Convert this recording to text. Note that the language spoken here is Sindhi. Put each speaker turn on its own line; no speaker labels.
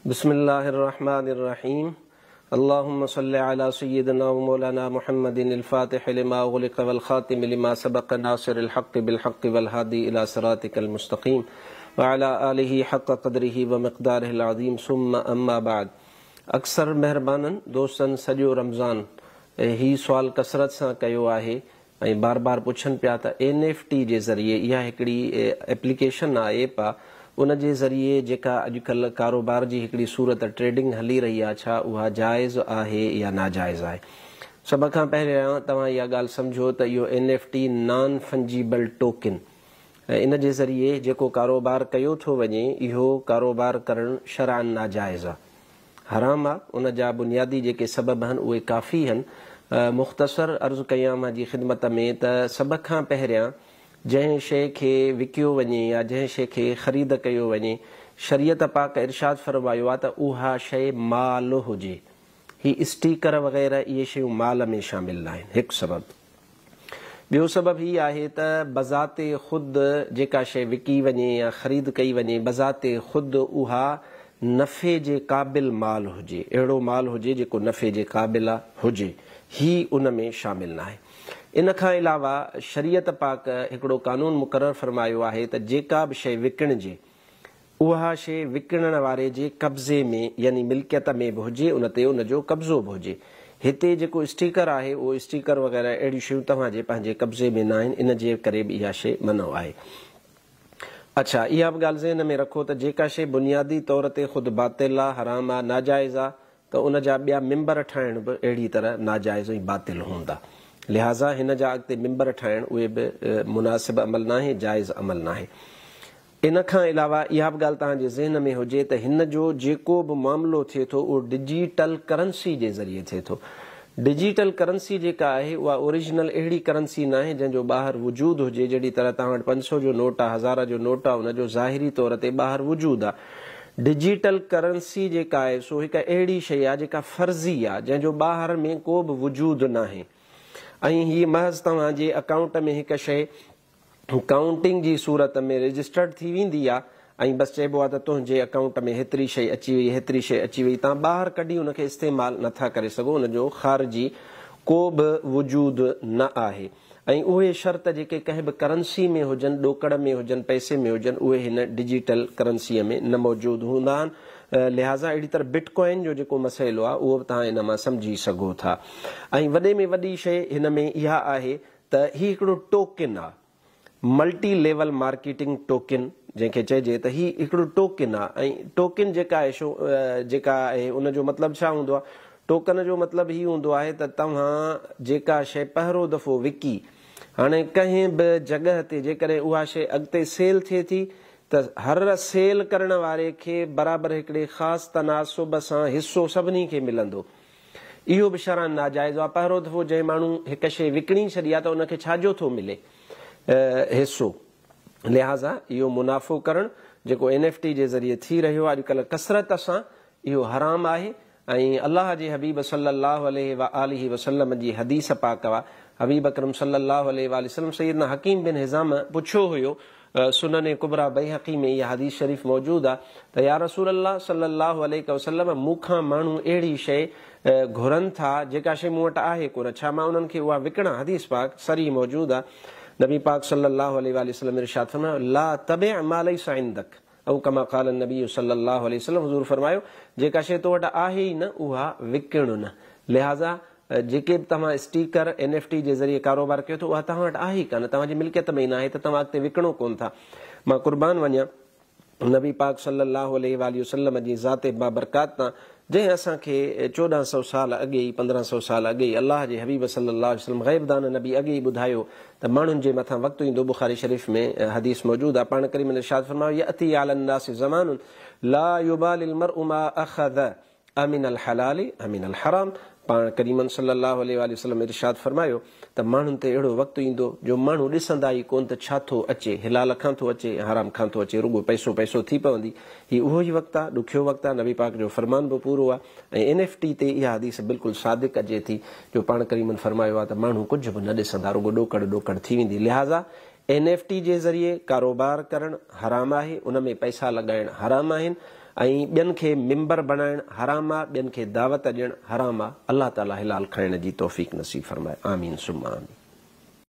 بسم الله الرحمن الرحيم اللهم صل على سيدنا ومولانا محمد الفاتح لما أغلق والخاتم لما سبق ناصر الحق بالحق والهادي إلى صراطك المستقيم وعلى آله حق قدره ومقداره العظيم ثم أما بعد. اڪثر مهربانن دوستن سڄو رمضان هي سوال ڪثرت سان ڪيو آهي ۽ بار بار پڇن پيا ته اين ايف ٽي جي ذريعي، اها هڪڙي ايپليڪيشن آ، ايپ آ، ان جي ذريعي جيڪا اڄڪلهه ڪاروبار جي هڪڙي صورت ٽريڊنگ هلي رهي آ، ڇا اها جائز آهي يا ناجائز آهي؟ سڀ کان پهريان توهان اها ڳالهه سمجهو ته اهو N F T non fungible token ان جي ذريعي جيڪو ڪاروبار ڪيو ٿو وڃي اهو ڪاروبار ڪرڻ شرعاً ناجائز آ. حرام آ، ان جا بنيادي جيڪي سبب هن اهي ڪافي هن. مختصر عرض ڪيان اوهان جي خدمت ۾ ته سڀ کان پهريان جنهن شيء کي وڪيو وڃي يا جنهن شيء کي خريد ڪيو وڃي شريعت پاڪ ارشاد فرمايو آ ته اها شيء مال هجي. هي اسٽيڪر وغيره اهي شيون مال ۾ شامل ناهن. هڪ سبب. ٻيو سبب هي آهي ته بذات خود جيڪا شيء وڪي وڃي يا خريد ڪئي وڃي بذات خود اها نفعي جي قابل مال هجي، اهڙو مال هجي جيڪو نفعي جي قابل هجي، هي ان ۾ شامل ناهي. ان کان علاوه شريعت پاڪ هڪڙو قانون مقرر فرمايو آهي ته جيڪا به شيء وڪڻجي اها شيء وڪڻڻ واري جي قبضي ۾ يعني ملڪيت ۾ به هجي ان تي ان جو قبضو به هجي. هتي جيڪو اسٽيڪر آهي اهو اسٽيڪر وغيره اهڙيون شيون توهان جي پنهنجي قبضي ۾ ناهن ان جي ڪري به اها شيء منع آهي. اڇا اها به ڳالهه ذهن ۾ رکو ته جيڪا شيء بنيادي طور تي خود باطل آ، حرام آ، ناجائز آ ته ان جا ٻيا ممبر ٺاهڻ به اهڙي طرح ناجائز ۽ باطل هوندا. لهٰذا هن جا اڳتي ممبر ٺاهڻ اهي به مناسب عمل ناهي، جائز عمل ناهي. ان کان علاوه اها به ڳالهه توهان جي ذهن ۾ هجي ته هن جو جيڪو به معاملو ٿئي ٿو اهو ڊجيٽل ڪرنسي جي ذريعي ٿئي ٿو. ڊجيٽل ڪرنسي جيڪا آهي اها اوريجنل اهڙي ڪرنسي ناهي جنهن جو ٻاهر وجود هجي جهڙي طرح توهان وٽ 500 جو نوٽ آهي هزار جو نوٽ آهي ان جو ظاهري طور تي ٻاهر وجود آهي. ڊجيٽل ڪرنسي جيڪا آهي سو هڪ اهڙي شيء آهي جيڪا فرضي آهي جنهن جو ٻاهر ۾ ڪو به وجود ناهي ۽ هي محض توهان جي اڪائونٽ ۾ هڪ شيء ڪائونٽنگ جي صورت ۾ رجسٽرڊ ٿي ويندي آ ۽ بس چئبو آ ته تنهنجي اڪائونٽ ۾ هيتري شئي اچي وئي هيتري شئي اچي وئي توهان ٻاهر ڪڍي ان کي استعمال نه ٿا ڪري سگهو ان جو خارجي ڪو به وجود نه آهي ۽ اهي شرط جيڪي ڪنهن به ڪرنسي ۾ هجن ڏوڪڙ ۾ هجن پئسي ۾ هجن اهي هن ڊجيٽل ڪرنسيء ۾ نه موجود هوندا آهن لهٰذا اهڙي طرح بٽ ڪوائن جو جيڪو مسئلو آ اهو به توهان ان مان سمجهي سگهو ٿا ۽ وڏي ۾ وڏي شئي هن ۾ اها آهي ته هي هڪڙو ٽوڪن آ، ملٽي ليول مارڪيٽنگ ٽوڪن جنهن کي چئجي ته هي هڪڙو ٽوڪن آ ۽ ٽوڪن جيڪا آهي شو جيڪا آهي ان جو مطلب ڇا هوندو آ؟ ٽوڪن جو مطلب هي هوندو آهي ته توهان جيڪا شيء پهرو دفعو وڪي هاڻي ڪنهن به جڳهه تي جيڪڏهن اها شيء اڳتي سيل ٿئي ٿي ته هر سيل ڪرڻ واري کي برابر هڪڙي خاص تناسب سان حصو سڀني کي ملندو. اهو به شرعاً ناجائز آهي. پهريون دفعو جنهن ماڻهو هڪ شيء وڪڻي ڇڏي آهي ته ان کي ڇا جو ٿو ملي حصو. لهٰذا اهو منافعو ڪرڻ جيڪو اين ايف ٽي جي ذريعي ٿي رهيو آهي اڄڪلهه ڪثرت سان اهو حرام آهي ۽ الله جي حبيب صلّي الله عليه واٰله وسلّم جي حديث پاڪ آ حبيب اڪرم صلّي الله عليه واٰله وسلّم سيدنا حڪيم بن حزام پڇيو هيو سنن ڪبريٰ بيهقي ۾ اها حديث شريف موجود آ ته يا رسول الله صلّي الله عليه وسلّم مون کان ماڻهو اهڙي شيء گهرن ٿا جيڪا شيء مون وٽ آهي ڪونه ڇا مان انهن کي اها وڪڻان حديث پاڪ صريح موجود آ نبي پاڪ صلّي الله عليه واٰله وسلّم ارشاد فرمايو لا تبع ما ليس عندک او ڪما قال النبي صلي الله عليه وسلم حضور فرمايو، جيڪا شيء تو وٽ آهي ئي نه اها وڪڻ نه. لهٰذا جيڪي به توهان اسٽيڪر، اين ايف ٽي، جي ذريعي ڪاروبار ڪيو ٿو اها توهان وٽ آهي ئي ڪانه، توهان جي ملڪيت ۾ ئي ناهي ته توهان اڳتي وڪڻو ڪونه ٿا. مان قربان وڃان نبي پاڪ صلي الله عليه واٰله وسلم جي ذات بابرڪات تان جنهن اسان کي 1400 سال اڳي ئي 1500 سال اڳي ئي الله جي حبيب صلي الله عليه وسلم غيب دان نبي اڳي ئي ٻڌايو ته ماڻهن جي مٿان وقت ايندو بخاري شريف ۾ حديث موجود آهي پاڻ ڪريم ارشاد فرمايو يأتي علي الناس زمان لا يبالي المرء ما اخذ امن الحلال امن الحرام پاڻ ڪريمن صلي الله عليه واٰله وسلم ارشاد فرمايو ته ماڻهن تي اهڙو وقت ايندو جو ماڻهو ڏسندا ئي ڪونه ته ڇا ٿو اچي، حلال کان ٿو اچي يا حرام کان ٿو اچي، رڳو پئسو پئسو ٿي پوندي. هي اهو ئي وقت آ، ڏکيو وقت آ، نبي پاڪ جو فرمان به پورو آ ۽ اين ايف ٽي تي اها حديث بلڪل صادق اچي ٿي جو پاڻ ڪريمن فرمايو آ ته ماڻهو ڪجهه به نه ڏسندا، رڳو ڏوڪڙ ڏوڪڙ ٿي ويندي. لهٰذا اين ايف ٽي جي ذريعي ڪاروبار ڪرڻ حرام آهي، ان ۾ پئسا لڳائڻ حرام آهن. ۽ ٻين کي ممبر بڻائڻ حرام آ، ٻين کي دعوت ڏيڻ حرام آ، الله تعالي حلال کائڻ جي توفيق نصيب فرمائي آمين ثم آمين.